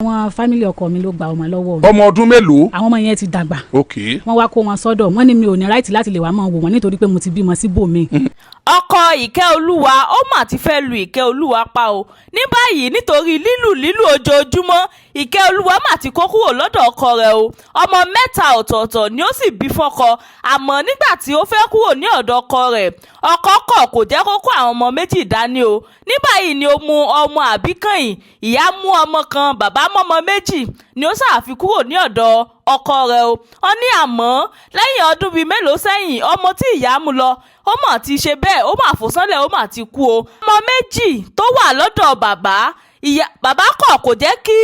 Àwọn family ọkọ mi ló gba ọmọ lọ́wọ́ mi. Ọmọ ọdún mélòó? Àwọn ọmọ yẹn ti dàgbà. Wọ́n wá kó wọn sọ́dọ̀. Wọ́n ní mi ò ní right láti lè wá máa wò wọ́n nítorí pé mo ti bímọ síbòmíì. Ọkọ Ìkẹ́olúwa, ó mà ti fẹ́ẹ́ lu Ìkẹ́olúwa pa ọ́ ní báyìí nítorí lílù lílù ojoojúmọ́. Ìkẹ́olúwa mà ti kó kúrò lọ́dọ̀ ọkọ rẹ̀ o. Ọmọ mẹ́ta ọ̀tọ̀ọ̀tọ̀ ni ó sì bí fọ́kọ. Àmọ́ nígbà tí ó fẹ́ kúrò ní ọ̀dọ̀ ọkọ rẹ̀, ọkọ kọ̀, kò jẹ́ kó kó àwọn ọmọ méjì dání o. Ní báyìí ni ó mú ọmọ àbíkẹ́yìn. Ìyá mú ọmọ kan, bàbá mọ́mọ méjì ni ó ṣàfi kúrò ní ọ̀dọ̀ ọkọ rẹ̀ o. Wọ́n ní àmọ́ lẹ́yìn ọdún bíi mélòó sẹ́yìn, ọmọ tí ìyá mú lọ, ó mà ti ṣe bẹ́ẹ̀, ó mà fò sánlẹ̀, ó mà ti kú o. Ọmọ méjì tó wà lọ́dọ̀ bàbá, ìyá bàbá kọ̀, kò jẹ́ kí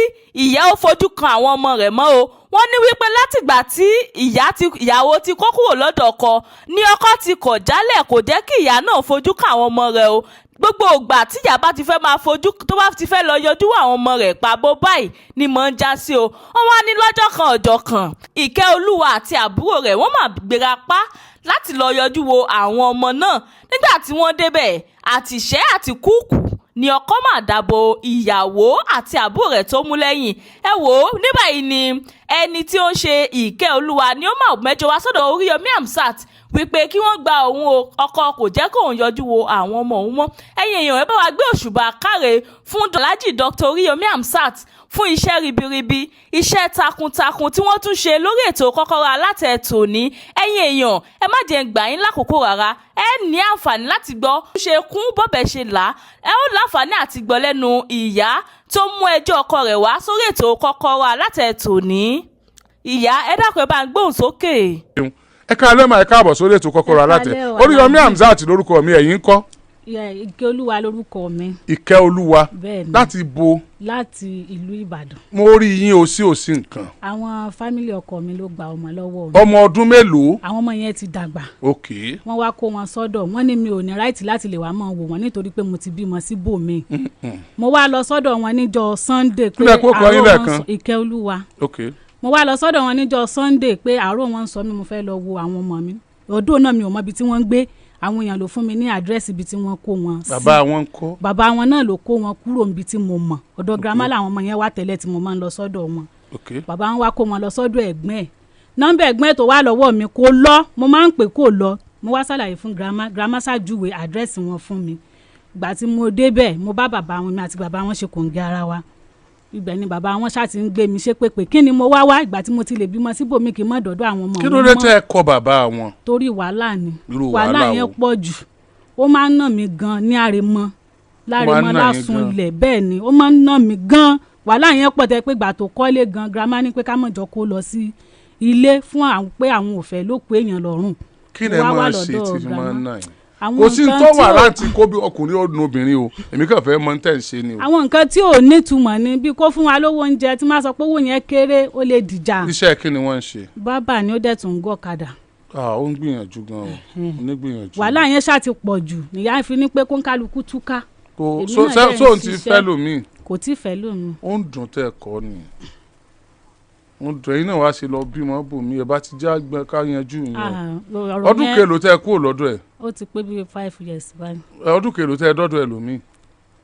ìyá ó fojú kan àwọn ọmọ rẹ̀ mọ́ o. Wọ́n ní wípé látìgbà tí ìyá ti ìyàwó ti kó kúrò lọ́dọ̀ ọkọ ní ọkọ ti kọ̀ jálẹ̀, kò jẹ́ kí ìyá náà fojú kan àwọn ọmọ rẹ̀ o. Gbogbo ìgbà tíyà bá ti fẹ́ máa fojú, tó bá ti fẹ́ lọ yọjú àwọn ọmọ rẹ̀, pàbó báyìí ni mò ń já sí o. Wọ́n wá ní lọ́jọ́ kan ọjọ́ kan, Ìkẹ́ Olúwa àti àbúrò rẹ̀, wọ́n máa gbéra pa láti lọ yọjú wo àwọn ọmọ náà. Nígbà tí wọ́n débẹ̀, àtìṣẹ́ àti kúùkù ni ọkọ mà dàbò ìyàwó àti àbúrò rẹ̀ tó mú lẹ́yìn. Ẹ wò ó, ní báyìí ni ẹni tí ó ń ṣe Ìkẹ́ Olúwa ni ó máa mẹ́jọ wá sọ́dọ̀ Oríyọmí Hamzat wípé kí wọ́n gba òun o. Ọkọ kò jẹ́ kóun yọjú wo àwọn ọmọ òun mọ́. Ẹ̀yin èèyàn, ẹ bá wa gbé òṣùbà káre fún Alhaji Dr. Oríyọmí Hamzat fún iṣẹ́ ribiribi, iṣẹ́ takuntakun tí wọ́n tún ṣe lórí ètò Kọ́kọ́rọ́ Alátẹ tòní. Ẹ̀yin èèyàn, ẹ má jẹ́ ń gbà yín lákòókò rárá. Ẹ ní àǹfààní láti gbọ́ ṣe kún bọ́bẹ̀ ṣe là á. Ẹ ó láǹfààní àti gbọ́ lẹ́nu ìyá tó mú ẹjọ́ ọkọ rẹ̀ wá sórí ètò Kọ́kọ́rọ́ Alátẹ tòní. Ìyá, ẹ dákun, ẹ bá ń gbóhùn sókè. Ẹ káalẹ́ mà, ẹ káàbọ̀ sórí ètò Kọ́kọ́rọ́ Alátẹ. Ẹ káalẹ́ o. Oríyọmí Hamzat lórúkọ mi. Ẹ̀yin ńkọ́? Ìkẹ́ Olúwa lórúkọ mi. Ìkẹ́ Olúwa? Bẹ́ẹ̀ ni. Láti bo? Láti ìlú Ìbàdàn. Mo rí yín o, sí òsì nǹkan? Àwọn family ọkọ mi ló gba ọmọ lọ́wọ́ mi. Ọmọ ọdún mélòó? Àwọn ọmọ yẹn ti dàgbà. Wọ́n wá kó wọn sọ́dọ̀. Wọ́n ní mi ò ní right láti lè wá máa wò wọ́n nítorí pé mo ti bímọ síbòmíì. Mo wá lọ sọ́dọ̀ wọn níjọ́ Sunday pé Kílẹ̀ kó kọ yín àárọ̀ wọn lẹ́ẹ̀kan? Ìkẹ́ Olúwa. Mo wá lọ sọ́dọ̀ wọn níjọ́ Sunday pé àárọ̀ wọn ń sọ mí, mo fẹ́ lọ wo àwọn ọmọ mi. Ọdún náà, mi ò mọ ibi tí wọ́n ń gbé. Àwọn èèyàn ló fún mi ní àdírẹ́sì ibi tí wọ́n kó wọn sí. Bàbá wọn ń kọ́? Bàbá wọn náà ló kó wọn kúrò níbi tí mo mọ̀. Ọ̀dọ̀ grandma làwọn ọmọ yẹn wá tẹ́lẹ̀ tí mo máa ń lọ sọ́dọ̀ wọn. Bàbá wọn wá kó wọn lọ sọ́dọ̀ ẹ̀gbọ́n ẹ̀. Nọ́mbà ẹ̀gbọ́n ẹ̀ tó wà lọ́wọ́ mi kò lọ. Mo máa ń pè, kò lọ. Mo wá ṣàlàyé fún grandma. Grandma ṣàjúwe àdírẹ́sì wọn fún mi. Ìgbà tí mo débẹ̀, mo bá bàbá wọn. Mi àti bàbá wọn ṣe kòǹgẹ́ ara wa. Ibẹ̀ ni bàbá wọn ṣáà ti ń gbé mi ṣépè pé kí ni mo wá wá ìgbà tí mo ti lè bímọ síbòmí, kí n má dọ̀dọ̀ àwọn ọmọ Kí mi ló dé mọ́. tẹ́ ẹ kọ bàbá wọn? Torí wàhálà ni. Irú wàhálà wàhálà yẹn wo? pọ̀ jù. Ó máa ń nà mí gan ní àrèmọ lárèmọ. Ó máa ń nà yín Lásùn gan? Ilẹ̀, bẹ́ẹ̀ ni, ó máa ń nà mí gan. Wàhálà yẹn pọ̀ tẹ́ pé ìgbà tó kọ́lé gan, grandma ní pé ká mọ̀ jọ kó lọ sí ilé fún àwọn, pé àwọn ò fẹ́ ló pé èèyàn lọ́rùn. Kí lẹ Mo wá wà máa ṣe lọ́dọ̀ tí fi máa ń grandma. nà yín? Àwọn Kò sí nǹkan tó tí wà ò- láti kó bí ọkùnrin ó nu obìnrin o. Èmi kàn fẹ́ mọ tẹ́ ń ṣe ni o. Àwọn nǹkan tí ò nítumọ̀ ni, bí kó fún wa lówó oúnjẹ, tí máa sọ pé owó yẹn kéré, ó lè dìjà. Iṣẹ́ kí ni wọ́n ń ṣe? Bábà ni, ó dẹ̀ tún ń gọ̀kadà. Ah, ó ń gbìyànjú gan o, ó ní gbìyànjú. Wàhálà yẹn ṣáà ti pọ̀ jù nìyá fi ní pé kó ń kálukú túká. Kò Èmi so náà dẹ̀ ń so ti ṣiṣẹ́. fẹ́ lòmíì? Kò tí ì fẹ́ lómi. Ó ń dùn tẹ́ ẹ kọ́ ni, ó ń dùn. Ẹ̀yin náà wá ṣe lọ bímọ bòmí, ẹ bá ti já gbẹ ká yanjú yẹn. Ah, ọ̀rọ̀ Ọdún yẹn kèlò tẹ́ ẹ kúrò lọ́dọ̀ ẹ̀? Ó ti pé bíi 5 years báyìí. Ẹ, ọdún kèlò tẹ́ ẹ dọ́dọ̀ ẹ lòmíì?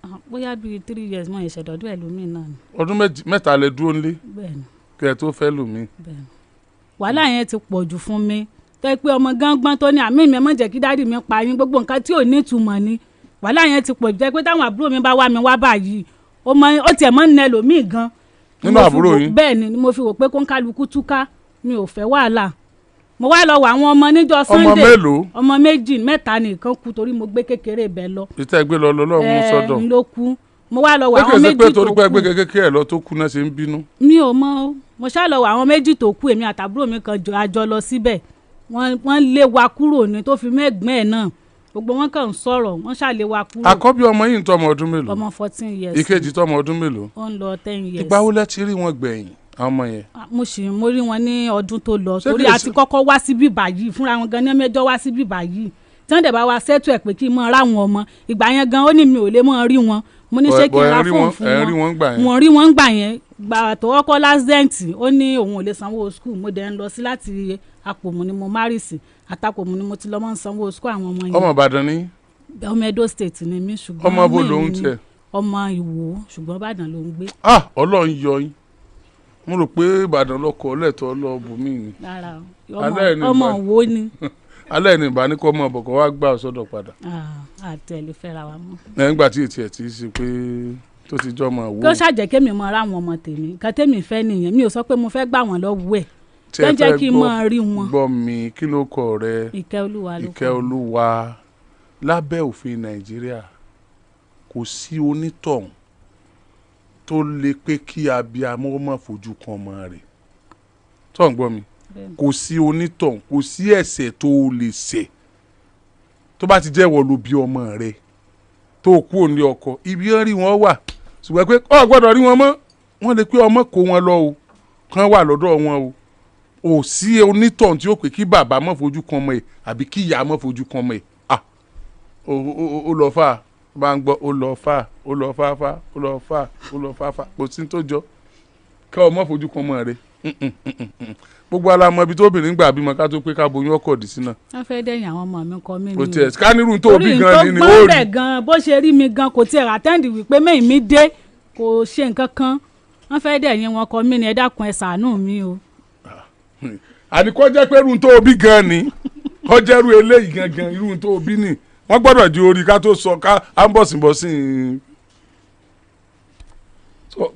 Ah, bóyá bíi 3 years mọ́ ìṣẹ̀dọ̀dọ̀ ẹ̀ lómi náà ni. Ọdún méjì mẹ́ta lẹ dúró ńlé Bẹ́ẹ̀ ni. kẹ́ ẹ tó fẹ́ lòmíì? Bẹ́ẹ̀ ni. Wàhálà yẹn ti pọ̀ jù fún mi tẹ́ pé ọmọ gángan tó ní àmì mi, ẹ má jẹ́ kí daddy mi pa yín. Gbogbo nǹkan tí ò ní ìtumọ̀ ni. Wàhálà yẹn ti pọ̀ jù tẹ́ pé táwọn àbúrò mi bá wá mi wá báyìí, ó mọ ó tiẹ̀ mọ́ ń nẹ lòmíì gan. Nínú Mo fi àbúrò yín? Bẹ́ẹ̀ ni. Mo fi wò pé kó ń kálukú túká, mi ò fẹ́ wàhálà. Mo wá lọ wọ àwọn ọmọ níjọ́ Ọmọ Sunday. mélòó? Ọmọ méjì, mẹ́ta nìkan kú torí mo gbé kékeré bẹ́ẹ̀ lọ. Ìtẹ́ gbé lọ lọ́lọ́run mú sọ́dọ̀. Ẹ ló kú. Mo wá lọ wọ Ṣé àwọn kìí ṣe pé méjì tó torí pé kú. gbé kékeré ẹ̀ lọ tó kú náà ṣe ń bínú? Mi ò mọ o. Mo ṣá lọ wọ àwọn méjì tó kú. Èmi àtàbúrò mi kan jọ àjọ lọ síbẹ̀. Wọ́n lé wa kúrò ní tó fi mẹ́gbọ́n ẹ̀ náà. Gbogbo wọn kàn ń sọ̀rọ̀, wọ́n ṣá lé wa kúrò. Àkọ́bí ọmọ yìí ń tọ́ ọmọ ọdún mélòó? Ọmọ 14 years. Ìkejì tọ́ ọmọ ọdún mélòó? Ó ń lọ 10 years. Ìgbà wo lẹ ti rí wọn gbẹ̀yìn, àwọn ọmọ yẹn? Ah, mo sì mo rí wọn ní ọdún tó lọ. Ṣé Torí kìí a ti kọ́kọ́ wá síbí báyìí fúnra wọn gan ní mẹ́jọ wá síbí báyìí tí wọ́n dẹ̀ bá wa ṣètò ẹ̀ pé kí n mọ ráwọn ọmọ. Ìgbà yẹn gan, ó ní mi ò lè mọ rí wọn. Mo ní ṣé kí n ra Bọ̀ ẹ̀ ń rí fóònù wọn fún ẹ̀ ń rí wọn. wọn gbà yẹn? Mo rí wọn gbà yẹn. Gbà tó kọ́kọ́ l'accident, ó ní òun ò lè sanwó school. Mo dẹ̀ ń lọ sí láti Àpòmù ni mo marry sí. Àtàpòmù ni mo ti lọ mọ́ ń sanwó school àwọn ọmọ yẹn. Ọmọ Ìbàdàn ní? Ọmọ Edo State ni mí, ṣùgbọ́n Ọmọ bo mí lòun ní tiẹ̀? Ọmọ Ìwó, ṣùgbọ́n Ìbàdàn ló ń gbé. Ah, Ọlọ́run yọ yín. Mo rò pé Ìbàdàn lọkọ̀ ọlẹ́tọ̀ lọ bùnmí ni. Rárá o, ọmọ wo ni. Alẹ́ ní ìbá ní kọ́ ọmọ ọ̀bọ̀kọ̀ wá gbà sọ́dọ̀ padà. Àtẹ̀lé fẹ́ra wa mọ́. Nígbà tí ètí ẹ̀ ti ṣe pé tó ti jọ́ ọmọ wò. Kí ó ṣàjẹ́ kémi mọ ra àwọn ọmọ tèmi, nǹkan tèmi fẹ́ nìyẹn, mi ò sọ pé mo fẹ́ gbà wọ́n lọ́wọ́ ẹ̀. Tí ẹ jẹ́ fẹ́ kí n máa rí wọn. Gbọ́ mi, kí ló kọ rẹ? Ìkẹ́ Olúwa ló kọ. Ìkẹ́ Olúwa. Lábẹ́ òfin Nàìjíríà kò sí onítọ̀hún tó lè pé kí abiyamọ má fojú kan ọmọ rẹ̀. Tó ń gbọ́ mi, kò sí onítọ̀hún, kò sí ẹ̀ṣẹ̀ tó lè ṣẹ̀ tó bá ti jẹ́wọ́ ló bí ọmọ rẹ̀ tó kú òní ọkọ ibi ń rí wọn wà, ṣùgbọ́n pé ọ gbọ́dọ̀ rí wọn mọ́, wọ́n lè pé ọmọ kó wọn lọ o, kán wà lọ́dọ̀ wọn o. Ò sí onítọ̀hún tí ó pè kí bàbá má fojú kan ọmọ ẹ̀ àbí kí ìyá má fojú kan ọmọ ẹ̀. Ah, ó lọ fà á, bá ń gbọ́ ó lọ fà á, ó lọ fà fà, ó lọ fà á, ó lọ fà fà, kò sí tó jọ kí ọmọ fojú kan ọmọ rẹ̀. Gbogbo alamọ ibi tó obìnrin gbà bímọ ká tó pé ká boyún ọkọ̀ dì sí náà. Wọ́n fẹ́ dẹ̀yìn àwọn ọmọ mi kọ mí ni o. Tiẹ̀ ká nírú tó bí gan ni ó rí. Torí nǹkan bẹ̀ gan bó ṣe rí mi gan kò tiẹ̀ àtẹ́ǹdì wípé mẹ́yìn mi dé kò ṣe nǹkan kan. Wọ́n fẹ́ dẹ̀yìn wọn kọ mí ni, ẹ dákun ẹ ṣàánú mi o. Àní kó jẹ́ pé irú tó bí gan ni kó jẹ́ irú eléyìí gangan irú tó bí ni wọ́n gbọ́dọ̀ ju orí ká tó sọ ká á ń bọ̀sìnbọ̀sìn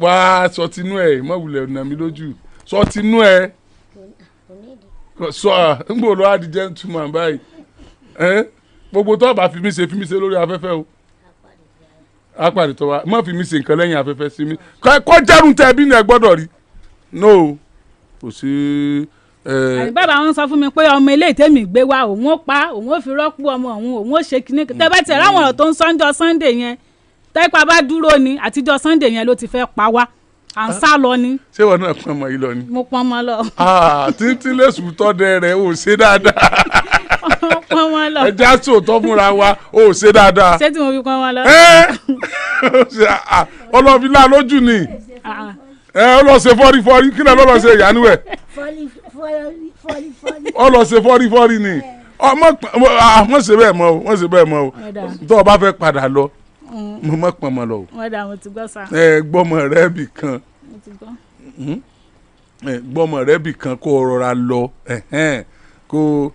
wá sọ tinú ẹ̀ mọ̀wulẹ̀ nà mí lójú sọ tinú ẹ̀ sọ ń gbòòrò á di gentleman báyìí. Gbogbo tó bá fi mí ṣe lórí afẹ́fẹ́ o, apàdé tó wá má fi mí ṣe nǹkan lẹ́yìn afẹ́fẹ́ sí mi kó jẹ́rùn tẹ́ bí ni ẹ gbọ́dọ̀ rí. No, kò sí. Bàbá wọn sọ fún mi pé ọmọ ilé ìtẹ́mi gbé wa òun ó pa òun ó fi rọ́pò ọmọ òun òun ó ṣe kíní. Tẹ́ bá tiẹ̀ ráwọn ọ̀rọ̀ tó ń sọ́njọ́ Sunday yẹn, tẹ́pá bá dúró ni àtijọ́ Sunday yẹn ló ti fẹ́ pa wá, à ń sá lọ ni. Ṣé wọn náà pọn ọmọ yìí lọ ni? Mo pọn ọmọ lọ. Títí lẹ́sùn tọ́dẹ rẹ̀ ò ṣe dáadáa. Pọn ọmọ lọ. Ẹja sòótọ́ fúnra wa ò ṣe dáadáa. Ṣé tí mo fi pọn ọmọ lọ? Ọlọ́fílà lójú ni ó lọ ṣe fọ́rífọ́rí, kí ló lọ ṣe ìyanu ẹ̀? Ó lọ ṣe fọ́rífọ́rí ni. Wọ́n ṣe bẹ́ẹ̀ mọ́ o, wọ́n ṣe bẹ́ẹ̀ mọ́ o. Tó o bá fẹ́ padà lọ, mo mọ̀ pọ̀n mọ́ lọ o. Ẹ gbọ́mọ rẹ bì kan, gbọ́mọ rẹ bì kan kó o rọra lọ, kó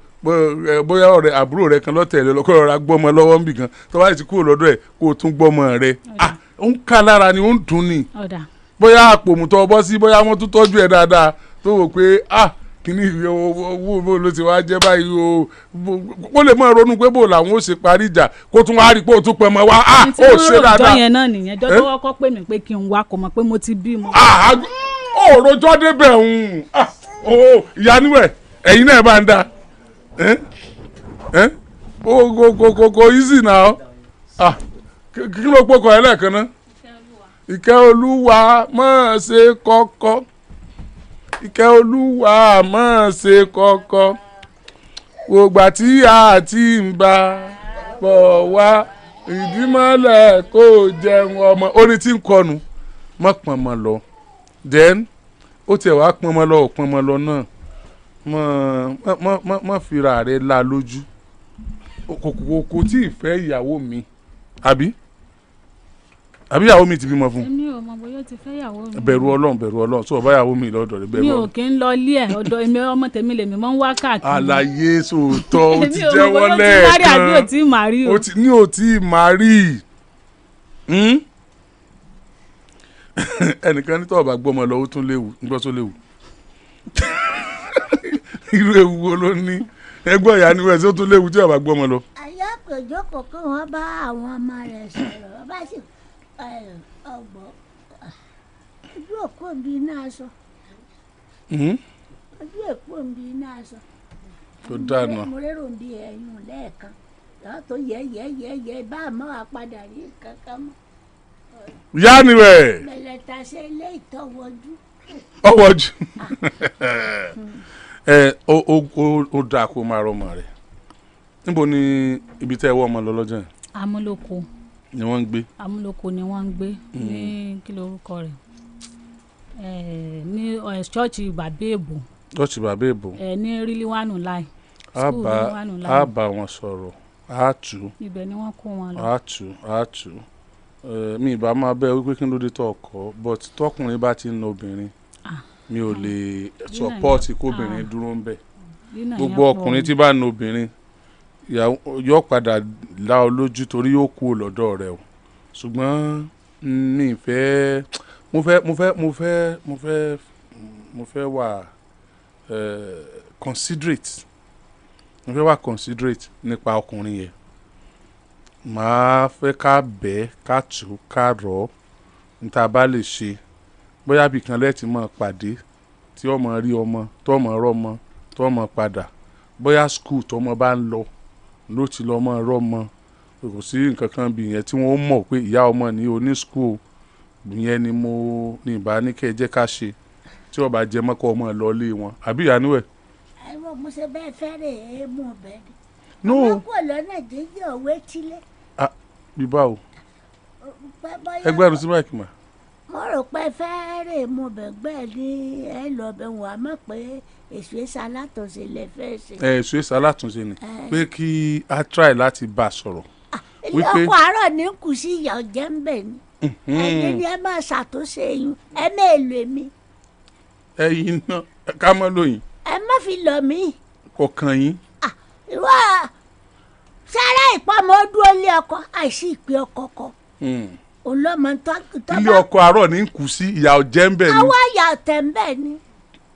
bóyá ọ̀rẹ́ àbúrò rẹ kan lọ́tẹ̀lẹ́ lọ, kó o rọra gbọ́mọ lọ́wọ́ níbì kan, tó bá ti kúrò lọ́dọ̀ ẹ̀ kó o tún gbọ́mọ rẹ. Ó ń ká lára ni, ó ń dùn ni. Bóyá àpòmùtọ́ bọ́ sí, bóyá wọ́n tún tọ́jú ẹ̀ dáadáa tó wò pé ah kíní owó ló ti wá jẹ́ báyìí o, ó lè máa ronú pé bò làwọn ó ṣe parí ìjà kó tún wá rí pé ó tún pẹ́ mọ́ wá ah ó ṣe dáadáa. Ọjọ́ yẹn náà nìyẹn, ọjọ́ tó kọ́kọ́ pè mí pé kí n wá kò mọ̀ pé mo ti bímọ. Ó rojọ́ débẹ̀ ń ìyá níwẹ̀ ẹ̀yin náà bá ń da kò easy now. Kí ló pọkàn ẹ lẹ́ẹ̀kan náà? Ìkẹ́ Olúwa máa ṣe kọ́kọ́, Ìkẹ́ Olúwa máa ṣe kọ́kọ́, gbogbo àti àti ń bá bọ̀ wá ìdímọ́lẹ̀ kó jẹun ọmọ. Orin tí ń kọnu mọ́ pọnmọ́ lọ, then ó tiẹ̀ wá pọnmọ́ lọ, ò pọnmọ́ lọ náà, mọ́ fira rẹ̀ la lójú. Kò tí ì fẹ́ ìyàwó mi, àbí àbí ìyàwó mi ti bímọ fún. Èmi ò mọ̀ bóyá ó ti fẹ́ ìyàwó mi. Bẹ̀rù Ọlọ́run, bẹ̀rù Ọlọ́run, sọ ọba ìyàwó mi lọ́dọ̀ rẹ̀ bẹ̀rù Mi Ọlọ́run. ò kí ń lọ ilé ẹ̀, ọ̀dọ̀ èmi ọmọ tèmi lèmi máa ń wá káàkiri. Àlàyé sòótọ́, ó ti Èmi ò mọ̀ jẹ́wọ́ bóyá ó ti marry àbí ò lẹ́ẹ̀kan, tí ì marry o. ó ti ní ò tí ì marry. Ẹnìkan ní tọ́ọ̀ bá gbọ́mọ lọ, ó tún léwu, ń gbọ́ tó léwu. Irú ewu wo ló ní? Ẹgbọ́n ìyá ni wẹ́ẹ̀ sí ó tún léwu tí ọ̀bá gbọ́mọ lọ. Àyà kò jókòó kí wọ́n bá àwọn ọmọ rẹ̀ sọ̀rọ̀, bá sì ọgbọ́ ojú òkú òbí náà sọ. Ojú òkú òbí náà sọ. Tó dáná. Mo lérò bí ẹyún lẹ́ẹ̀kan lọ́wọ́ tó yẹ yẹ yẹ yẹ bá a mọ́ àpadà rí kankan mọ́. Ìyá ni wẹ̀. Bẹ̀lẹ̀ ta ṣe ilé ìtọ́wọ́jú. Ọwọ́jú. Ẹ ó dáa kó máa rọmọ rẹ̀. Níbo ni ibi tẹ́ ẹ wọ́ ọmọ lọ lọ́jọ́ yẹn? Amúlòkó. Ni wọ́n ń gbé. Amúlòkó ni wọ́n ń gbé ní kí lorúkọ rẹ̀? Ní ṣọ́ọ̀ṣì bàbá èbò. Ṣọ́ọ̀ṣì bàbá èbò. Ní Rílíwánù láì. Á bá wọn sọ̀rọ̀, á tù. Ibẹ̀ ni wọ́n kó wọn lọ. Á tù, á tù. Mi ìbá máa bẹ́ wípé kí ló dé tó ọkọ, but tọkùnrin bá ti ń na obìnrin. Mi ò lè support kóbìnrin dúró ń bẹ̀. Nínà yẹn Gbogbo pọ̀. ọkùnrin tí bá na obìnrin yóò padà lá ọ lójú torí yóò kú lọ́dọ̀ rẹ o. Ṣùgbọ́n mi fẹ́ mo fẹ́ mo fẹ́ mo fẹ́ mo fẹ́ mo fẹ́ wà considerate, mo fẹ́ wà considerate nípa ọkùnrin yẹn. Màá fẹ́ ká bẹ́ẹ̀, ká tù ú, ká rọ̀ ọ́ níta bá lè ṣe, bóyá ibìkan lẹ́ẹ̀tì máa pàdé tí ọmọ rí ọmọ, tó ọmọ rọ́mọ, tó ọmọ padà, bóyá school tọmọ bá ń lọ ló ti lọ mọ rọ́mọ. Kò sí nǹkan kan bí yẹn tí wọ́n mọ̀ pé ìyá ọmọ ní oní school yẹn ni mo ní ìbá ní kẹ́ ẹ jẹ́ ká ṣe tí ó bá jẹ mọ́ kọ́ ọmọ lọ lé wọn àbí ìyá níwẹ̀. Ẹ̀wọ̀n mo ṣe bẹ́ẹ̀ fẹ́rẹ̀ ẹ̀ mú ọbẹ̀ ni. No. Wọ́n kò lọ́nà jíjìn òwe tílé. Ah, bí báwo? Pé bóyá- Ẹgbẹ́ rẹ sí báyìí mà. Mo rò pé fẹ́rẹ̀ mú ọbẹ̀ gbẹ́ ní ẹ lọ bẹ̀ wọ́n á mọ̀ pé èso èso alátọ̀sẹ̀ lè fẹ́ ṣe. Ẹ èso èso alátúnṣe ni pé kí a try láti bá a sọ̀rọ̀. Ilé ọkọ̀ àárọ̀ ní kù sí ìyà ọ̀jẹ̀ ń bẹ̀ ni. Ẹ̀yin ni ẹ máa ṣàtúnṣe yín, ẹ má lò èmi. Ẹ̀yin náà ká mọ́ lóyìn. Ẹ má fi lọ̀ mí. Kọ̀ọ̀kan yín. Ìwọ sára ìpamọ́ dúró lé ọkọ àìsí ìpè ọkọ kọ. Olọ́mọ tó tó Ilé ọkọ àárọ̀ ní kù sí ìyà ọ̀jẹ̀ ń bẹ̀ ni. Àwa ìyà ọ̀tẹ̀ ń bẹ̀ ni.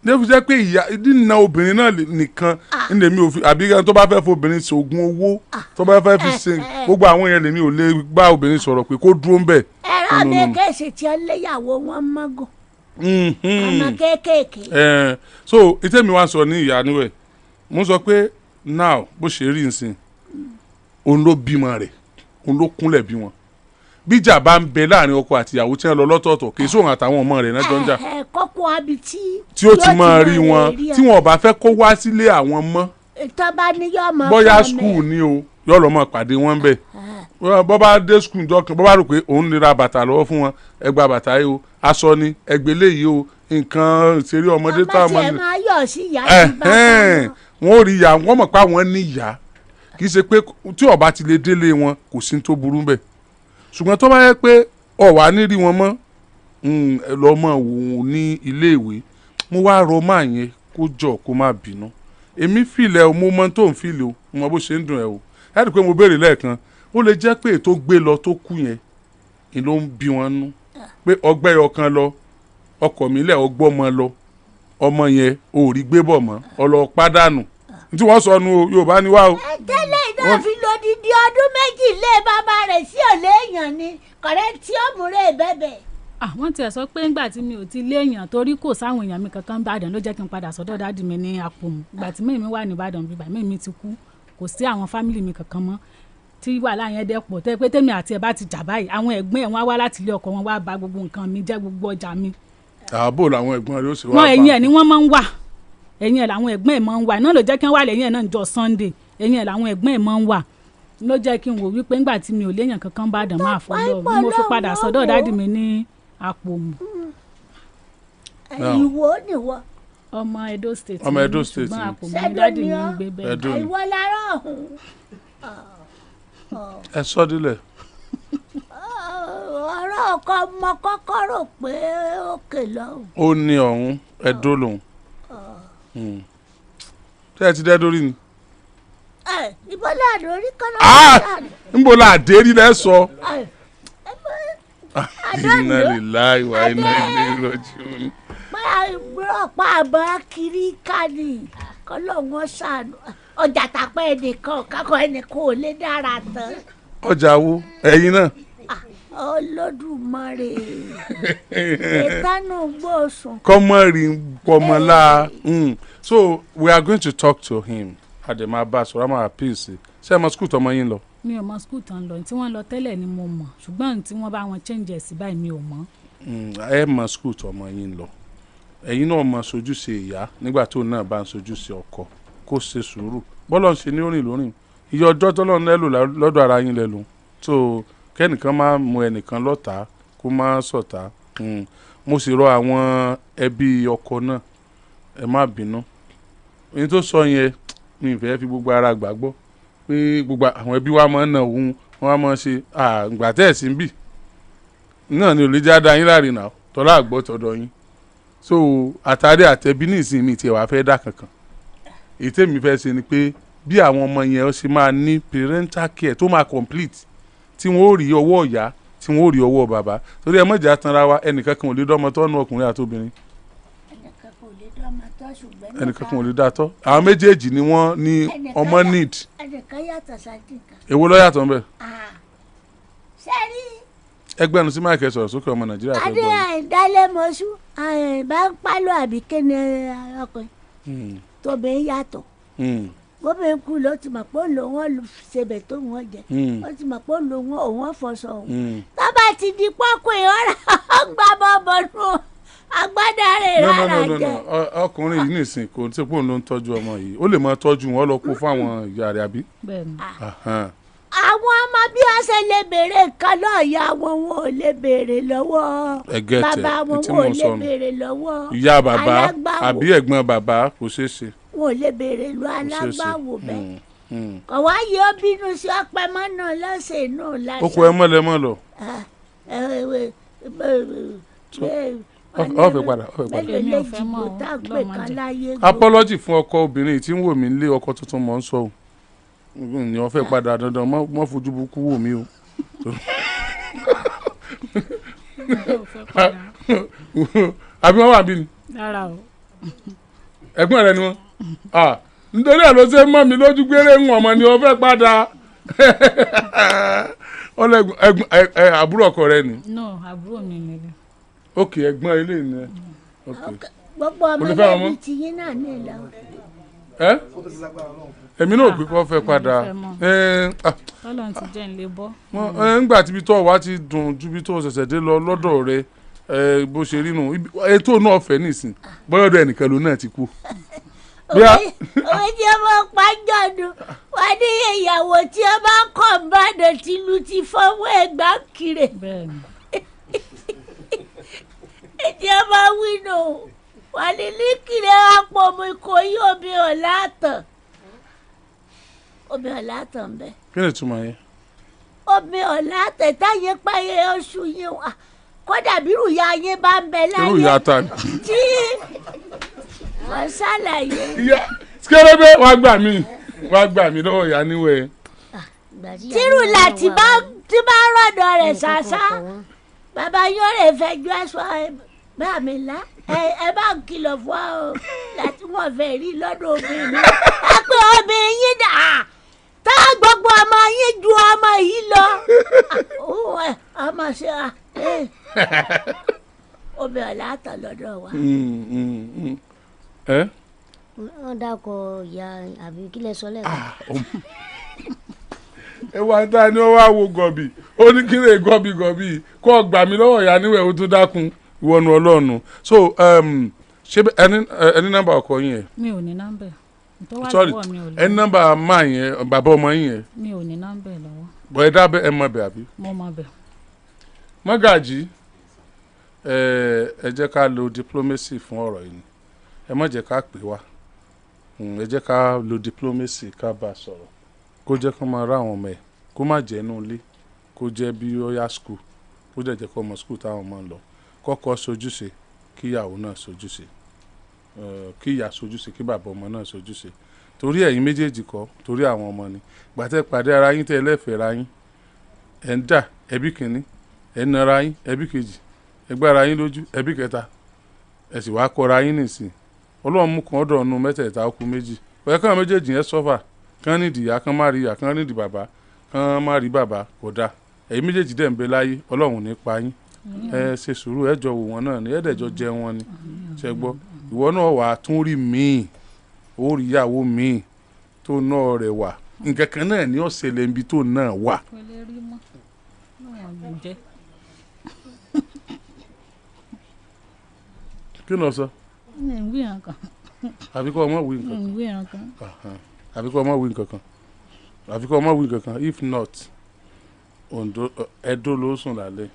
Ní fi jẹ́ pé ìyá nínà obìnrin náà nìkan ní lèmi ò fi, àbí ẹni tó bá fẹ́ fobìnrin ṣoògùn owó, tó bá fẹ́ fi ṣe gbogbo àwọn yẹn, lèmi ò lè bá obìnrin sọ̀rọ̀ pé kó dúró ń bẹ̀. Ẹ̀rọ No, no, mi no. kéèsì tí ó léyàwó wọn mọ́gùn. Ọmọ kéékèèké. So ìtẹ́mi wá sọ ní ìyá níwẹ̀, mo sọ pé now bó ṣe rí nsìn, òun ló bímọ rẹ̀, òun ló kúnlẹ̀ bí wọn. Bíjà bá ń bẹ láàrin ọkọ àti ìyàwó tí wọ́n lọ lọ́tọ̀ọ̀tọ̀, kì í sóhun àtàwọn ọmọ rẹ̀ náà jọ ń jà. Ẹ kọ́kọ́ abi tí. Tí ó ti máa rí wọn, tí wọn ò bá fẹ́ kó wá sílé àwọn mọ́. Tó bá ní yóò máa Bóyá fún ọmọ school ni o, yóò lọ máa pàdé wọn bẹ́ẹ̀. Bọ́ bá dé school jọ kan, bọ́ bá rò pé òun lè ra bàtà lọ́wọ́ fún wọn, ẹ gba bàtà yìí o, aṣọ ni ẹgbẹ́ léyìí o, nǹkan ìṣeré ọmọdé ọmọ táwọn tiẹ̀ ọmọdé máa yọ̀ sí ìyá tí bá ẹ̀hẹ́n, wọn ò rí ìyá, wọn mọ̀ pé àwọn ní ìyá. Kì í ṣe pé tí ó bá ti lè délé wọn kò sí ní tó burú bẹ́ẹ̀, ṣùgbọ́n tó bá yẹ pé ó wà ní rí wọn mọ́, ẹ lọ mọ̀ wò ó ní iléèwé. Mo wá rọ máa yẹn kó jọ kó má bínú. Èmi fìlẹ̀ o, mo mọ tó ń fìlẹ̀ o, mo mọ bó ṣe ń dùn ẹ o. Ẹ rí i pé mo béèrè lẹ́ẹ̀kan, ó lè jẹ́ pé ètò gbé lọ tó kú yẹn ni ló ń bí wọn nú, pé ọgbẹ́ ọkàn lọ ọkọ̀ mi lẹ̀, ọgbọ́mọ lọ, ọmọ yẹn ò rí gbé bọ̀ mọ́, ọlọ́ pàdánù tí wọ́n sọnù o. Yorùbá ni wá o. Ẹ tẹ́lẹ̀ náà fi lódìdí ọdún 2 lé bàbá rẹ̀ sí òlé èèyàn ni kọ̀rẹ́ tí ó múre bẹ́bẹ̀. Àwọn tiẹ̀ sọ pé ńgbà tí mi ò ti léèyàn torí kò sáwọn èèyàn mi kankan Ìbàdàn ló jẹ́ kí n padà sọ́dọ̀ daddy mi ní Àpòmù. Ìgbà tí mummy mi wà ní Ìbàdàn bíbá mummy mi ti kú, kò sí àwọn family mi kankan mọ́, tí wàhálà yẹn dẹ̀ pọ̀ tẹ́ pé tèmi àti ẹ̀ bá ti jà báyìí, àwọn ẹ̀gbọ́n ẹ̀ wọ́n á wá láti ilé ọkọ wọn wá bà gbogbo nǹkan mi jẹ́, gbogbo ọjà mi. Ààbò làwọn ẹ̀gbọ́n rẹ̀ ó sì wá Wọn bá. ẹ̀yìn ẹ̀ ni wọ́n máa ń wà, ẹ̀yìn ẹ̀ làwọn ẹ̀gbọ́n ẹ̀ máa ń wà náà ló jẹ́ kí wọ́n wà lẹ́yìn ẹ̀ náà jọ Sunday. Ẹ̀yìn ẹ̀ làwọn ẹ̀gbọ́n ẹ̀ máa ń wà ló jẹ́ kí n wò wípé ńgbà tí mi ò léèyàn kankan Ìbàdàn máa fọlọ́ mo fi padà sọ́dọ̀ daddy mi ní Àpòmù. Now. Ìwọ nìwọ. Ọmọ Edo State Ọmọ ni Edo mí, State ṣùgbọ́n ni. Àpòmù ni Ṣẹ́dó daddy ni mi ọ́? ń gbé bẹ́ẹ̀. Edo ni. Ìwọ lára ọ̀hún. Ẹ sọ dílẹ̀. Ọ̀rọ̀ ọkọ ọmọ kọ́kọ́ rò pé òkè lọ́hùn. Ó ní ọ̀hún Ẹdó lòun. Ṣé ẹ ti dẹ́ dórí ni? Ẹ ìbọn láàdó orí kọ́lọ́. Ah! Nbo la dé rí lẹ́ sọ. Adó Inna ni ó. lillahi wa inna ilayhi raji'un. Pé ọ̀pá àbọ̀ kiri ká ní kọ́lọ́hún ṣàánú ọjà tàpẹ́ ẹnìkan kákọ́ ẹnìkan ò lè dára tán. Ọjà wo ẹ̀yin náà. Olódùmarè ìtànù gbósùn. Kọ́mọ rí pọmọlá. So we are going to talk to him. Àdèmà bá a sọ̀rọ̀, a máa appeal sí. Ṣé ẹ mọ school tọmọ yín lọ? Mi ò mọ school tán lọ. Tí wọ́n lọ tẹ́lẹ̀ ni mo mọ̀, ṣùgbọ́n tí wọ́n bá wọn change ẹ̀ sí báyìí mi ò mọ̀. Ẹ mọ school tọmọ yín lọ. Ẹ̀yin náà mọ sojúṣe ìyá nígbà tó náà bá ń sojúṣe ọkọ, kó ṣe sùúrù. Bọ́lọ̀ ń ṣe ní orìn lórìn. Iye ọjọ́ tọ́lọ́ ń lò lọ́dọ̀ ara yín lẹ lò. So kẹ́nìkan máa mú ẹnìkan lọ́tàá, kó má sọ̀tá. Mo sì rọ àwọn ẹbí ọkọ náà, ẹ má bínú. Èyí tó sọ yẹn mi ì fẹ́ fi gbogbo ara gbàgbọ́ pé gbogbo àwọn ẹbí wa máa ń na òun, wọ́n á máa ṣe àgbà tẹ́ ẹ̀ sí ń bì náà ni ò lè já da yín láàrin náà tọ́lá àgbọ̀ tọ̀dọ̀ yín. So àtàrí àtẹ̀bí ní ìsinmi tiẹ̀ wàá fẹ́ dà kankan. Èyí tèmi fẹ́ ṣe ni pé bí àwọn ọmọ yẹn ó ṣe máa ní parental care tó máa complete, tí wọ́n ó rí ọwọ́ ìyá, tí wọ́n ó rí ọwọ́ bàbá, torí ẹ mọ̀jà tanra wa, ẹnìkan kan ò lè dọ́mọ tọ́nu, ọkùnrin àtobìnrin. Ẹnìkan kò lè dọ́mọ tọ́, ṣùgbọ́n Ẹnìkan kan ò lè dá tọ́. Àwọn méjèèjì ni wọ́n ní ọmọ need. Ẹnìkan yàtọ̀ sádìkan. Èwo ló yàtọ̀ ńbẹ̀? Sẹ́rí. Ẹgbẹ́nu sí máìkẹ́, sọ̀rọ̀ sókè, ọmọ Nàìjíríà fẹ́ Adé gbọ́ yín. Àìdálẹ́mọṣú bá ń pálọ̀ àbí kéne ọkùnrin tóbi ń yàtọ̀. Bóbi ń kú ló ti mọ̀ pé òun lòun ó ṣebẹ̀ tó wọ́n jẹ. Ó ti mọ̀ pé òun lòun òun ó fọṣọ òun. Tó bá ti di pọ́kùn ọ̀rọ̀ gbà bọ́ bọ́nú agbádá rẹ̀ No, no, rárá no, no, jẹ. no. Ọkùnrin yìí nìsín kò tí pòun ló ń tọ́jú ọmọ yìí, ó lè máa tọ́jú wọn lọ kó fún àwọn ìyá rẹ̀, àbí? Bẹ́ẹ̀ ni. Ahan. Àwọn ọmọ bí wọ́n ṣe lè béèrè nǹkan náà ya wọn, wọn ò lè béèrè lọ́wọ́ Ẹ get ẹ̀, bàbá wọn, tí wọn mò ò ń lè sọ nù. béèrè lọ́wọ́ Ìyá bàbá alágbàwò. àbí ẹ̀gbọ́n bàbá, kò ṣeé ṣe. Wọn ò lè béèrè lọ Kò ṣeé ṣe. alágbàwò bẹ́ẹ̀. Kò wá yẹ ó bínú sí ọpẹ mọ́nà lọ́sẹ̀ inú lásán. Ó kọ ẹ mọ́lẹ̀ mọ́ lọ. Ọ fẹ́ padà, ọ fẹ́ padà. Mélòó Èmi lè ò fẹ́ mọ́ jìbò o, tá à ń pè Ọlọ́run má kan jẹ́. láyé gbó. Apology fún ọkọ obìnrin tí ń wò mí nílé ọkọ tuntun mọ̀ ń sọ o, ní ọ fẹ́ padà dandan, mọ́ fojú burúkú wò mí o. Mi ò fẹ́ padà. Àbí wọ́n wà bí ni? Rárá o. Ẹ̀gbọ́n rẹ ni wọ́n. Ah, nítorí ẹ̀ ló ṣe mọ́ mi lójú gbére ń ọmọ ni ọ fẹ́ padà. Ọlẹ́gbọ̀n ẹ̀gbọ́n ẹ àbúrò ọkọ rẹ ni? No, àbúrò mi ni. Ok, ẹ̀gbọ́n ilé ni ẹ, ok. Gbogbo ọmọ Olùfẹ́ ọmọ? lẹ́bi tiyín náà ní ìlọ. Ẹ èmi náà ò pé kó fẹ́ padà. Fẹ́ mọ́. Ẹ ah, Tọ́lọ́run ti jẹ́ ń lè bọ́. Ẹ ńgbà tí ibi tó wá ti dùn ju ibi tó ṣẹ̀ṣẹ̀ dé lọ lọ́dọ̀ rẹ, ẹ bó ṣe rí nù. Ètò náà fẹ́ nìsín bọ́yọ̀dọ̀ ẹnìkan ló náà ti kú. Òwe tí ó máa ń pa jọ̀dún wọ́n ní ìyàwó tí ó bá ń kọ̀ ń bàdàn tìlù ti fọwọ́ ẹ̀gbá kiri. Bẹ́ẹ̀ ni. Tí ó máa wí nù wọ́n ní ní kiri àpò mi kò yí omi ọ̀làtàn, omi ọ̀làtàn bẹ́ẹ̀. Kí ni ìtumọ̀ yẹn? Omi ọ̀làtàn táyé páyé oṣù yín wà kódà bírù ya yín bá ń bẹ Irú láyé ìyá ta ni? Tí wọ́n ṣàlàyé. Ìyá sikẹrẹbẹ, wàá gbà mí, wàá gbà mí lọ́wọ́ ìyá níwẹ̀. Tírù láti bá tí bá rọ̀dọ̀ rẹ̀ ṣàṣà, bàbá yóò rè fẹjọ́ ẹ̀sọ́ ẹ bá mi lá, ẹ bá ń kìlọ̀ fún ọ láti wọ́n fẹ́ rí lọ́dọ̀ obìnrin mi. Ẹ pé obìnrin yín dà tá gbogbo ọmọ yín ju ọmọ yìí lọ. Òun ẹ ọmọ ṣe à ẹ obìnrin ọ̀làtọ̀ lọ́dọ̀ wa. Ẹ Wọ́n dákọ̀ ìyá àbí kílẹ̀ sọ lẹ́ẹ̀kan. Ẹ wá tá ni ó wá wo gọ̀bì, ó ní kí lè gọ̀bì gọ̀bì kó o gbà mí lọ́wọ́ ìyá níwẹ̀, ó tún dákun ìwọ̀nù ọlọ́ọ̀nù. So ṣé ẹni ẹni nọ́mbà ọkọ yín yẹn? Mi ò ní nọ́mbà ẹ̀ tó wà Sorry, lọ́wọ́ mi ò lọ. ẹni nọ́mbà máa yẹn, bàbá ọmọ yín yẹn? Mi ò ní nọ́mbà ẹ̀ lọ́wọ́. Bọ̀ ẹ dábẹ́ ẹ mọ̀ bẹ̀ àbí? Mo mọ bẹ̀. Mọ́gàjì, ẹ ẹ jẹ́ ká lo diplomacy fún ọ̀rọ̀ yìí ni. Ẹ má jẹ́ ká pè wá. Ẹ jẹ́ ká lo diplomacy, ká bá a sọ̀rọ̀, kó jẹ́ kó máa rá àwọn ọmọ ẹ̀, kó má jẹ́ inú ilé, kó jẹ́ bí ó yá school, kó dẹ̀ jẹ́ kó ọmọ school táwọn ọmọ ń lọ, kọ́kọ́ sojúṣe, kíyàwó náà sojúṣe, kí ìyá sojúṣe, kí bàbá ọmọ náà sojúṣe, torí ẹ̀yin méjèèjì kọ́, torí àwọn ọmọ ni. Gbàtẹ́ pàdé ara yín, tẹ́ ẹlẹ́fẹ̀ẹ́ ra yín, ẹ̀ ń dà ẹbí kìíní, ẹ̀ ń nara yín ẹbí kejì, ẹ gbára yín lójú ẹbí kẹta, ẹ sì wá kọra yín nìsín. Ọlọ́run mú kan ọ̀dọ̀ ọ̀nù mẹ́tẹ̀ẹ̀ta, ó kù méjì. Ọ̀yẹ́ káwọn méjèèjì yẹn sọ́fà, kán nídìí ìyá, kán má rí ìyá, kán nídìí bàbá, kán má rí bàbá, kò dáa. Ẹ̀yin méjèèjì dẹ̀ ń bẹ láyé, Ọlọ́run ò ní pa yín. Ẹ ṣe sùúrù, ẹ jọ wò wọn náà ni, ẹ dẹ̀ jọ jẹ wọn ni. Ṣe gbọ́, ìwọ náà wà á tún rí míì, ó rí ìyàwó míì tó náà rẹ̀ wà, nǹkan kan náà ní ọ̀sẹ̀lẹ̀ níbi tó náà wà. Kò lè rí mọ́ náà ló jẹ́. Kí ni o sọ? Mi ò wí nǹkan. Àbí kọ́ ọmọ wí nǹkan? Mi ò wí nǹkan. Kan àbí kọ́ ọmọ wí nǹkan kan, àbí kọ́ ọmọ wí nǹkan kan. If not, Ondo Ẹdó ló sùn lálẹ́.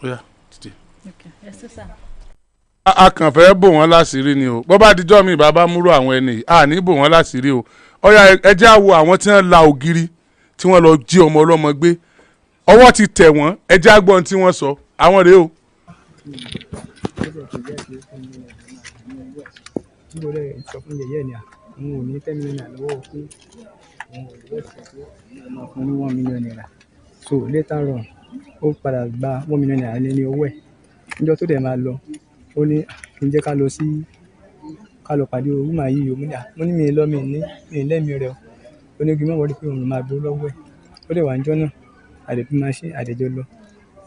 Ó yá, títí. Okay, ẹ ṣé sà. A kàn fẹ́ bò wọ́n láṣìírí ni o. Bọ́ bá dijọ́ mi bàbá múrò àwọn ẹni yìí, a ní bò wọ́n láṣìírí o. Ọ̀yà, ẹ jẹ́ á wo àwọn tí wọ́n la ògiri, tí wọ́n lọ jí ọmọ ọlọ́mọ gbé. Ọwọ́ ti tẹ̀ wọ́n. Ẹ jẹ́ á gbọ́ ohun tí wọ́n sọ. Àwọn rèé o. fún mi. Ó dẹ̀ tó jẹ́ pé 10 million naira máa gbà ní ọwọ́ ẹ̀. Nígbà ó dẹ̀ sọ fún yẹ̀yẹ́ ni à, òun ò ní 10 million naira lọ́wọ́ pé òun ò lè wait pé òun máa fún ní ₦1 million. So later on, ó padà gba ₦1 million ní ọwọ́ ẹ̀. Níjọ́ tó dẹ̀ máa lọ, ó ní kí n jẹ́ ká lọ sí, ká lọ pàdé woman yìí o. Mo ní à, mo ní mi ò lọ, mi ò ní, mi ò lẹ́mi rẹ̀ o. Ó ní kí n má worry pé òun máa gbowó lọ́wọ́ ẹ̀. Ó dẹ̀ wá níjọ́ náà, a dẹ̀ fi machine, a dẹ̀ jọ lọ.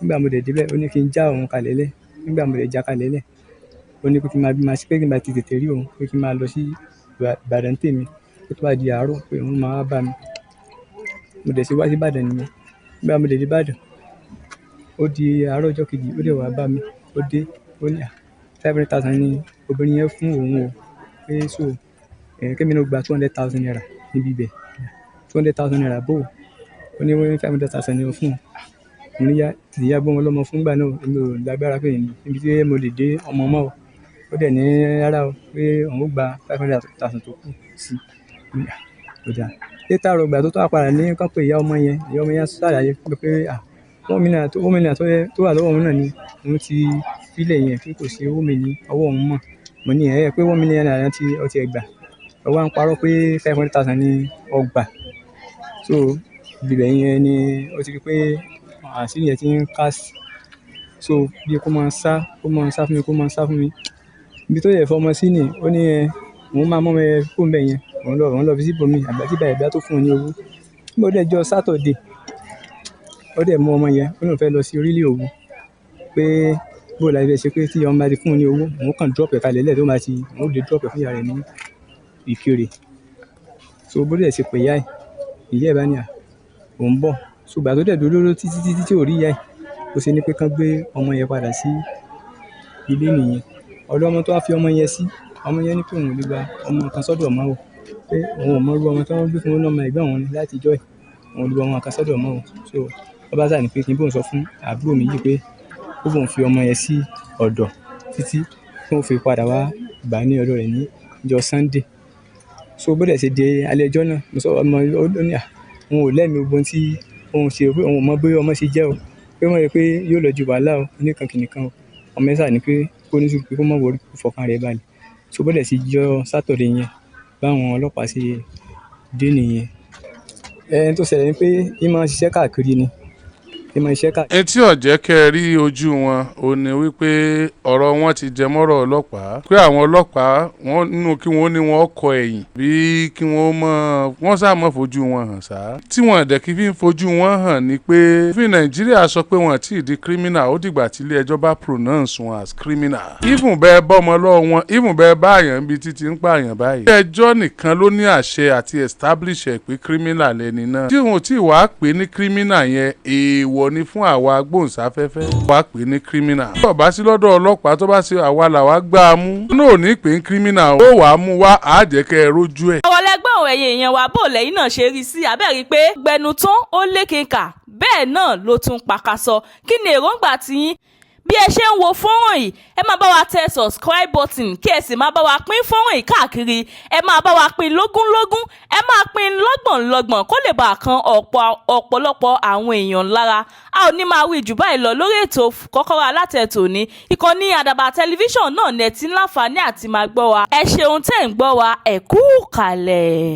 Nígbà mo dẹ̀ dé bẹ́ẹ̀, ó ní kí n já òun kalẹ̀ lẹ̀. Nígbà mo dẹ̀ já kalẹ̀ lẹ̀, ó ní pé kí n máa bí machine, pé kí n bá ti tètè rí òun, pé kí n máa lọ sí Ìbàdàn tèmi. Pé tó bá di àárọ̀ pé òun máa wá bá mi. Mo dẹ̀ ṣe wá sí Ìbàdàn nìyẹn. Nígbà mo dẹ̀ dé Ìbàdàn, ó di àárọ̀ ọjọ́ kejì, ó dẹ̀ wá bá mi. Ó dé, ó ní à, 500,000 ni obìnrin yẹn fún òun o. Pé so, kí èmi náà gba ₦200,000 níbí ibẹ̀. ₦200,000 bó o. Ó ní 500,000 ni ó fún òun. Mo ní yá, tètè yá gbé ọmọ lọ́mọ fún ìgbà náà, èmi ò lágbára pé níbi tí mo lè dé ọmọ mọ́ o. Ó dẹ̀ ní rárá o pé òun ó gba 500,000 tó kù sí. Mo ní à, ó dáa. Later on, ìgbà tó tún wá padà ní kí wọ́n pe ìyá ọmọ yẹn ṣàlàyé fún mi pé à, 1 million tó, 1 million tó wà lọ́wọ́ òun náà ni òun ti fi lẹ̀ yẹn pé kò sí owó mi ní ọwọ́ òun mọ́. Mo ní ẹ̀ pé ₦1 million tí ó ti ẹ gbà. Ó wá ń parọ́ pé 500,000 ni ó gbà. So ibẹ̀ yẹn ni ó ti rí pé àṣírí yẹn ti ń cast. So bí kó máa sá, kó máa sá fún mi, kó máa sá fún mi. Ibi tó yẹ fọmọ sí ni, ó ní ẹ, òun máa mú ọmọ yẹn kúrò níbẹ̀ yẹn. Òun lọ fi sí ibòmíì àgbà tí bàbá ìgbà tó fún un ní owó. Nígbà ó dẹ̀ jọ Saturday, ó dẹ̀ mú ọmọ yẹn, ó ní òun fẹ́ lọ sí orílẹ̀ òwú. Pé bó la fẹ́ ṣe pé tí ọmọ bá ti fún un ní owó, òun kàn drop ẹ̀ kalẹ̀ lẹ́ẹ̀ tó máa ti, òun lè drop ẹ̀ fún ìyá rẹ̀ ní Ìkirè. So bó dẹ̀ ṣe pé ìyá ẹ̀, ìyá ẹ̀ bá ní à, òun bọ̀. So ìgbà tó dẹ̀ dúró dúró títí títí tí ò rí ìyá ẹ̀, ó ṣe ní pé kí wọ́n gbé ọmọ yẹn padà sí ilé nìyẹn. Ọ̀dọ̀ ọmọ tó wá fi ọmọ yẹn sí, ọmọ yẹn ní pé òun ò lè gba ọmọ kan sọ́dọ̀ mọ́ o. Pé òun ò mọ irú ọmọ tí wọ́n gbé fún un ní ọmọ ẹ̀gbọ́n òun ni láti ìjọ́ yìí. Òun ò lè gba ọmọ kan sọ́dọ̀ mọ́ o. So ó bá sà ní pé kí n bó òun sọ fún àbúrò mi yìí pé kó bá òun fi ọmọ yẹn sí ọ̀dọ̀ títí kí òun fi padà wá gbà ní ọ̀dọ̀ rẹ̀ ní ọjọ́ Sunday. So bó dẹ̀ ṣe dé alẹ́ ọjọ́ náà, mo sọ ọmọ, ó ní à, òun ò lẹ́mi gbogbo ohun tí òun ṣe, pé òun ò mọ bí ọmọ ṣe jẹ́ o. Pé wọ́n rí pé yóò lọ ju wàhálà o, oníkan kìnìkan o. Ọmọ yẹn sà ní pé kó ní sùúrù pé kó má worry, kó fọkàn rẹ̀ balẹ̀. So bó dẹ̀ ṣe jọ Saturday yẹn, báwọn ọlọ́pàá ṣe dé nìyẹn. Ẹni tó ṣẹlẹ̀ ni pé í máa ń ṣiṣẹ́ káàkiri ni. Í máa ń ṣiṣẹ́ káàkiri. Etí ọ̀jẹ́ kẹ́ ẹ rí ojú wọn ò ní wípé ọ̀rọ̀ wọn ti jẹ mọ́rọ̀ ọlọ́pàá, pé àwọn ọlọ́pàá wọn nínú kí wọ́n ní wọ́n kọ ẹ̀yìn bí kí wọ́n mọ̀ wọ́n sá mọ́ fojú wọn hàn sá. Tí wọ́n dẹ̀ kí fi ń fojú wọn hàn ni pé òfin Nàìjíríà sọ pé wọ́n ti di criminal, ó dìgbà tí ilé ẹjọ́ bá pronounce wọn as criminal. Even bẹ́ẹ̀ bọ́mọ lọ́wọ́ wọn, even bẹ́ẹ̀ bá àyàn níbi títí ń pààyàn báyìí. Ilé ẹjọ́ nìkan ló ní àṣẹ àti establish ẹ̀ pé criminal lẹni náà. Tí wọn ò tí wàá pè ní criminal yẹn, èèwọ̀ ni fún àwa agbóhùnsáfẹ́fẹ́ wàá pè ní criminal. Tó bá sí lọ́dọ̀ ọlọ́pàá, tó bá sí àwa làwa gbá a mú. Náà ò ní pè ní criminal, ó wàá mú wá àjẹkẹ́ ẹ rójú ẹ̀. Ọ̀rọ̀ lẹ́gbọ̀n òun, ẹ̀yin èèyàn wa, bó lẹ́yìn náà ṣe rí sí abẹ́rí pé gbẹnu tán ó lékenkà, bẹ́ẹ̀ náà ló tún pàkàṣọ. Kí ni èròǹgbà tiyín bí ẹ ṣe ń wo fọ́nrán yìí? Ẹ máa bá wa tẹ subscribe button, kí ẹ sì máa bá wa pín fọ́nrán yìí káàkiri. Ẹ máa bá wa pín lógúnlógún, ẹ máa pín lọ́gbọ̀nlọ́gbọ̀n kó lè bàa kan ọ̀pọ̀lọpọ̀ àwọn èèyàn lára. A ò ní máa wí jù báyìí lọ lórí ètò Kọ́kọ́rọ́ Alátẹ tòní. Ìkànnì Àdàbà Tẹlifíṣàn náà ní ẹ ti ń láǹfààní àti máa gbọ́ wa. Ẹ ṣeun tẹ́ ń gbọ́ wa, ẹ kú kàlẹ̀.